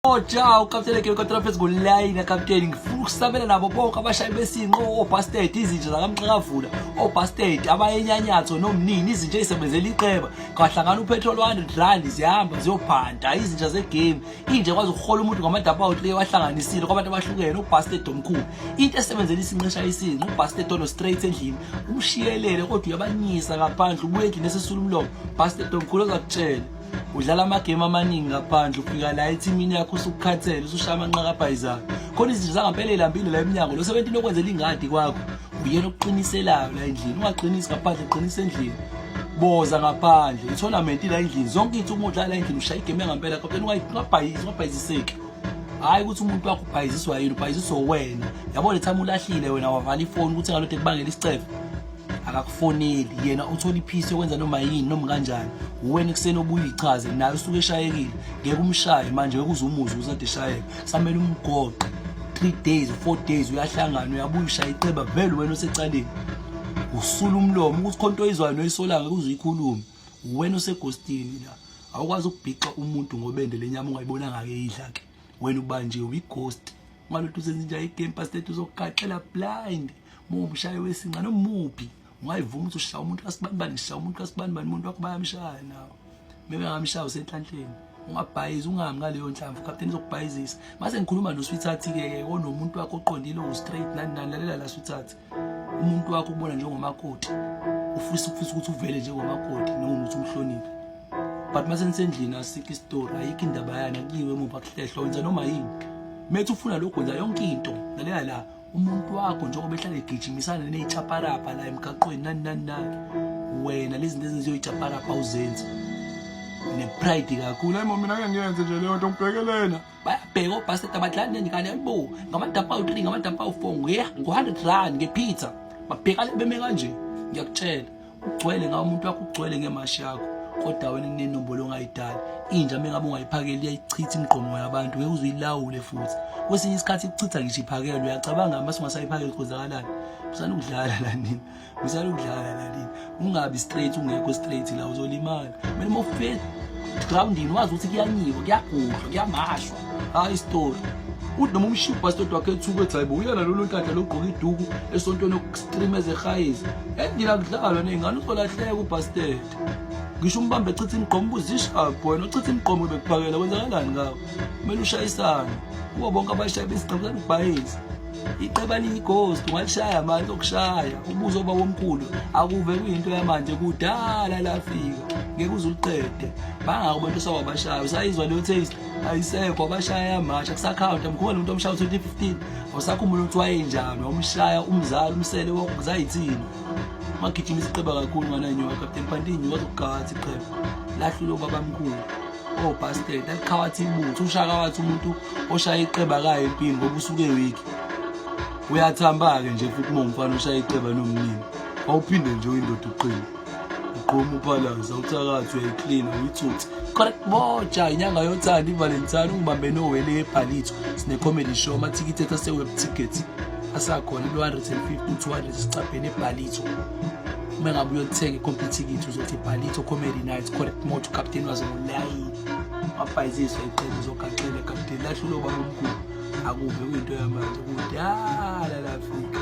Oja ukapteni ke kontra phezu kolayini kapteni, ngifuna ukusabela nabo bonke abashayi besinqo, obastard, izinja zakamxakavula, obastard abayenyanyatho nomnini, izinja ezisebenzela iqeba kwahlangana upetrol 100 rand ziyahamba ziyophanta, izinja zegame, inja kwazi ukuhola umuntu ngamadaba awu 3 wahlanganisile kwabantu abahlukene, ubastard omkhulu, into esebenzela isinqe shaya isinqe, ubastard ono straight endlini umshiyelele kodwa uyabanyisa ngaphandle, ubuye endlini esesula umlomo, bastard omkhulu ozakutshela udlala amagemu amaningi ngaphandle, ufika la ethimini yakho usukukhathele, usushaya amanqaka abhayizayo, khona izinto zangampela elambile la emnyango, lo 17 okwenzela ingadi kwakho uyena okuqiniselayo la endlini, ungaqinisi ngaphandle, qinisa endlini, boza ngaphandle, i-tournament la endlini, zonke iy'nsuku uma udlala la endlini ushaya igemu yangampela kapteni, ungabhayizi, ungabhayiziseki. Hhayi ukuthi umuntu wakho ubhayiziswa yini, ubhayiziswa wena. Yabo le time ulahlile wena wavala ifoni ukuthi ngalokho ekubangela isicefe, akakufoneli yena, uthola iphisi yokwenza noma yini noma kanjani. Uwena ekuseni obuye uyichaze naye usuke eshayekile, ngeke umshaye manje, ngeke uze umuzwe ukuthi eshayeka, samele umgoqe 3 days, 4 days, uyahlangana uyabuya ushaya iqeba vele wena osecaleni, usula umlomo ukuthi khona into oyizwayo noyisolayo ngeke uze uyikhulume, wena osegostini la. Awukwazi ukubhixa umuntu ngobende lenyama ungayibonanga ke idla ke wena, ubanjiwe uyi-ghost, ungalokhu usenza nje igame pastor, uzokugaxela blind mumshayi wesinqa nomuphi, ungayivuma ukuthi ushaya umuntu kasibani bani, ngishaya umuntu kasibani bani, umuntu wakho bayamshaya nawo, mebe ngamshaya usenhlanhleni, ungabhayizi, ungami ngaleyo nhlamvu kapteni izokubhayizisa. Mase ngikhuluma no-sweetheart ke ke onomuntu wakho oqondile owu-straight nani nani, lalela la sweetheart, umuntu wakho ubona njengomakoti, ufisa ukuthi uvele njengomakoti noma ukuthi umhloniphe, but mase nisendlini asikho isitori, ayikho indaba yana, kuyiwe emuva kuhlehlwa, wenza noma yini methi ufuna lokhu, wenza yonke into. Lalela la, umuntu wakho njengoba ehlala egijimisana ney'chaparapa la emgaqweni nani nani nani, wena lezi zinto ezenziwa iy'chaparapa awuzenzi, ne-pride kakhulu. Hayi mina ngeke ngiyenze nje leyo nto, ngibhekelena bayabheka obhasted abadlali nengane ayibo, ngamadampa awu-3, ngamadampa awu-4, ngo-100 rand ngepizza, babheka beme kanje. Ngiyakutshela ugcwele ngawo umuntu wakho, ugcwele ngemashi yakho, kodwa wena nenombolo ongayidali. Inja mengabe ungayiphakeli iyayichitha imigqomo yabantu, ngeke uze uyilawule futhi kwesinye isikhathi ikuchitha ngisho iphakelo. Uyacabanga mase ungasayiphakeli kwenzakalani? Usana ukudlala la nini, usana ukudlala la nini, ungabi straight, ungekho straight la uzolimala. Kumele uma ufike groundini wazi ukuthi kuyanyiwa, kuyagudlwa, kuyamashwa, hayi story. Uthi noma umshiya ubhastodi wakhe ethuka ethi hayibo uyena lolu nhlanhla logqoka iduku esontweni okustream ezehayizi endlini, akudlalwa ney'ngane, uzolahleka ubhastedi. Ngisho umbambe echitha imigqomo, ubuze ishabhu wena uchitha imigqomo bekuphakela kwenzakalani ngawo, kumele ushayisane kubo bonke abashayi besigqebuzana ukubhayiza iqeba liyighost, ungalishaya manje okushaya ubuzo oba womkhulu akuve kuyinto yamanje, kudala lafika, ngeke uze uliqede. Bangako abantu osawabashaya usayizwa leyo taste, ayisekho, abashaya yamasha kusakhawunta mkhulu umuntu omshaya 2015, awusakhumbula ukuthi wayenjani, wamshaya umzali umsele wakuzayithini, ungagijima isiqeba kakhulu ngananyoka kapteni Pantini wazokugawathi iqeba lahlule ubabamkhulu. Oh bastard, alikhawathi ibutho ushaka wathi umuntu oshaya iqeba kayo empini ngoba usuke weak, uyathamba-ke nje futhi uma umfana oshaya iqeba nomnini, awuphinde nje uyindoda uqine uqoma uphalaza uthakathi uyayiklina uyithuthe. Correct boja, inyanga yothando iValentine, ungibambe nowele ebhalitho, sine-comedy show, amathikithi ethu ase-Web Tickets asakhona, 250, 200, sicabheni ebhalitho. Uma ngabe uyothenga i-complete ticket uzothi Bhalitho comedy night, correct moto captain wazo ngolayini, wabhayiziswa iqembu uzogaxela captain lahlule ubaba omkhulu, akuve kuyinto yamanje, kudala lafika.